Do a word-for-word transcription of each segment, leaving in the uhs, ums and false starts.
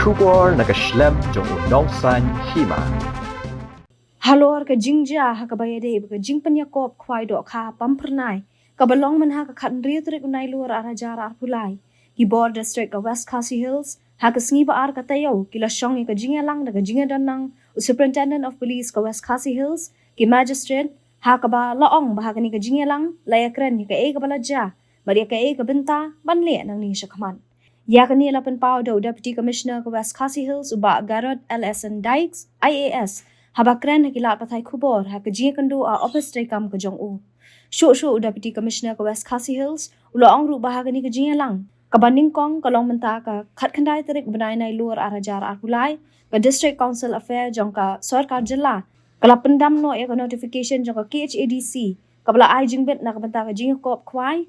Khubor na ka shlem jong u nongsan hima. Halor ka jingjia ha kaba ïadei bad ka jingpynïakop khwai dohkha Pamphyrnai, kaba long mynha ka khathynriew tarik u Nailur arhajar arphew lai, ki bor district ka West Khasi Hills ha ka sngi ba ar ka taïew ki la shong ïa ka jingïalang da ka jingïadonnang u Superintendent of Police ka West Khasi Hills, ki magistrate, ha kaba la ong ba ha kane ka jingïalang la ïakren ïa kaei kaba la jia bad ïa kaei ka bynta ban leh nangne shakhmat. Ïa kane la pynpaw da u Deputy Commissioner ka West Khasi Hills u Bah Garod L S N Dykes, I A S, haba kren ha ki lad pathai khubor ha ka jingïakynduh ha ophis treikam ka jong u. Shuh shuh u Deputy Commissioner ka West Khasi Hills u la ong ruh ba ha kane ka jingïalang kaba nyngkong ka long mynta ka khatkhyndai tarik u bnai Nailur arhajar arphew lai, ka District Council Affair jong ka Sorkar Jylla ka la pyndam noh ïa ka notification jong ka K H A D C kaba la ai jingbit na ka bynta ka jingïakop khwai.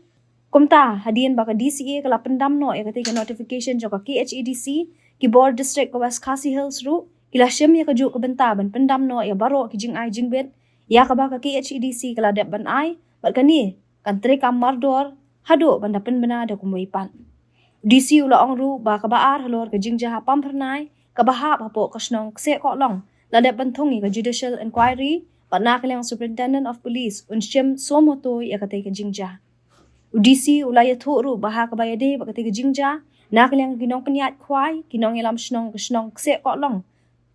Kumta, hadien ba ka D C A ka la pyndam noh ïa katei ka notification jong ka K H A D C, ki bor district ka West Khasi Hills ruh ki la shim ïa kajuh ka bynta ban pyndam noh ïa baroh ki jingai jingbit ïa kaba ka K H A D C ka la dep ban ai, bad kane kan treikam mardor haduh ban da pynbna da kumwei pat. D C u la ong ruh ba kaba ar halor ka jingjia ha Pamphyrnai kaba hap hapoh ka shnong Kseh Kohlong la dep ban thung ïa ka judicial inquiry, bad na ka liang Superintendent of Police un shim suo motu ïa katei ka jingjia. U D C u la ïathuh ruh ba ha kaba ïadei bad katei ka jingjia, na ka liang ki nongpynïaid khwai, ki nongïalam shnong ka shnong Kseh Kohlong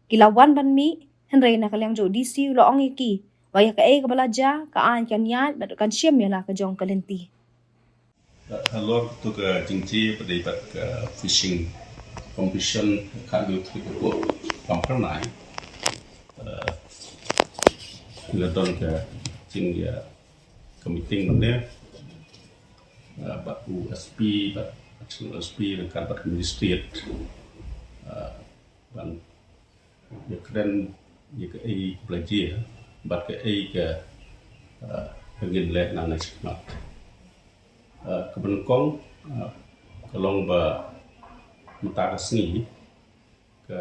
ki la wan ban mih, hynrei na ka liang jong u D C u la ong ïa ki ba ïa kaei kaba la jia ka aiñ kan ïaid bad kan shim ïa la ka jong ka lynti. Halor tu ka jingjia ba dei bad ka fishing competition ka du tri ko Pamphyrnai. Eh, la don ka jingïa ka meeting mynne, eh, bad u S P, bad Additional S P, ryngkat bad ka Magistrate, eh, ban ïakren ïa kaei ba la jia bad kaei ka, eh, ka ngin leh nangne shakhmat. Eh, kaba nyngkong, eh, ka long ba mynta ka sngi ka,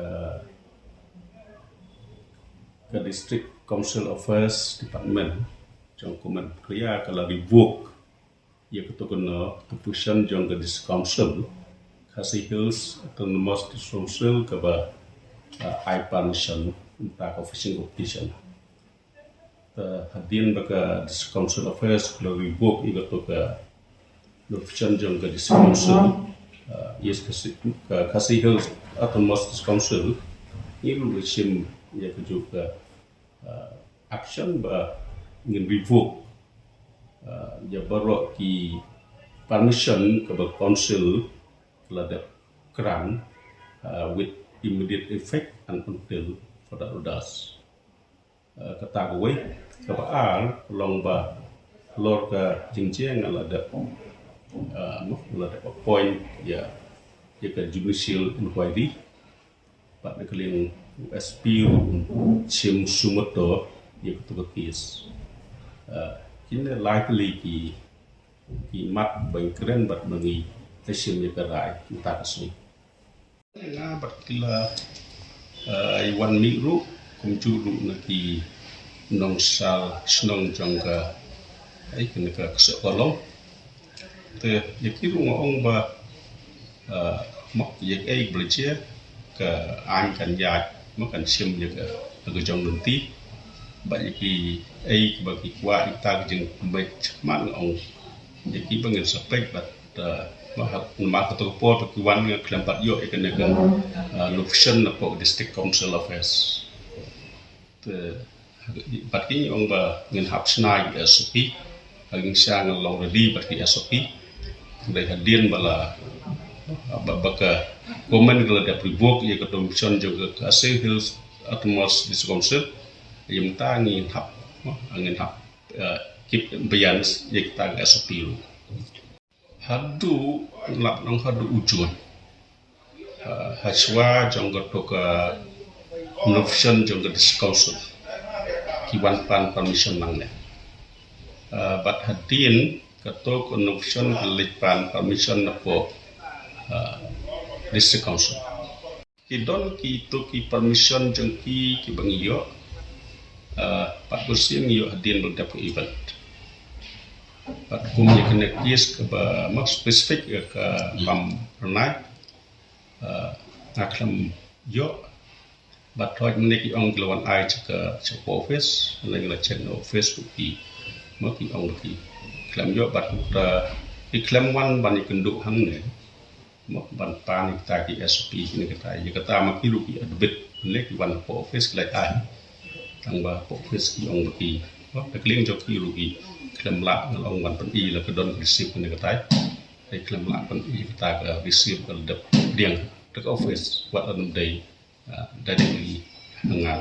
ka District Council Affairs Department jong ka Government of Meghalaya ka la revoke ïa kato kano ka position jong ka District Council, Khasi Hills Autonomous District Council kaba, ah, ai permission mynta ka fishing competition. Ta hadien ba ka District Council Affairs ka la revoke ïa kato ka position jong ka District Council, ah, ïa ka Khasi, ka Khasi Hills Autonomous District Council, ngi ruh la shim ïa kajuh ka, ah, action ba ngin revoke, ah, ïa baroh ki permission kaba council ka la dep grant, ah, with immediate effect and until further orders. Ah, kata kawei, kaba ar long ba halor ka jingjia nga la dep, ah, nga la dep appoint ïa, ïa ka judicial inquiry. Bad na ka liang u S P ruh un shim suo motu ïa kato ka case. Ah, kine lai tylli ki, ki mat ba ngi kren bad ba ngi shim ïa ka rai mynta ka sngi. Nga bad ki la, ah, ïa wan mih ruh kumjuh ruh na ki nongsynshar shnong jong ka, ai, kane ka Kseh Kohlong. Te ïa ki ruh nga ong ba, ah, ma ïa kaei ba la jia ka aiñ kan ïaid, ma kan shim ïa ka, ïa ka jong lynti. Bad ïa kiei ba ki kwah ïa ka jingmut shakhmat nga ong ïa ki ba ngin sa peit bad, ah, ma ha, ma kato ka por ba ki wan nga khlem pat ïoh ïa kane ka, ah, notification napoh District Council Affairs. Te bad ki ngi ong ba ngin hap shna ïa ki S O P. Ha ki ngi sha ngan long ready bad ki S O P. Dei hadien ba la, ba, ba ka government ka la dep revoke ïa ka notification jong ka Khasi Hills Autonomous District Council. Ïa mynta ngin hap, ngin hap, eh, keep abeyance ïa kita ka S O P ruh. Haduh, lap nong haduh u Jun. Ah, hashwa jong kato ka notification jong ka District Council ki wan pan permission nangne. Ah, bad hadien kato ka notification ka leit pan permission napoh, ah, District Council. Ki don kito ki permission jong ki kiba ngi ïoh, ah, bad bunsien ngi ïoh hadien ba dep ka event. Bad kum ïa kane ka case kaba ma specific ïa ka Pamphyrnai, ah, Nga khlem ïoh. Bad hooid mynne ki ong ki la wan ai cha ka, cha ka office, la ngi la check na office ruh ki, ma, ki ong ki khlem ïoh. Bad ta ki khlem wan ban ïakynduh hangne, ma, ban pan ïa kita ki S O P, kine kita, ïa kata ma ki ruh ki admit, mynne ki wan ha office ki la ai. Tang ba ha office ki ong ba ki, ma, da ka liang jong ki ruh ki khlem lah, ngan ong, ban pyni la ka don receipt, kine kita. Ki khlem lah pyni kata ka receipt ka la dep pdiang da ka office, wat la ym dei, ah, directly ha nga.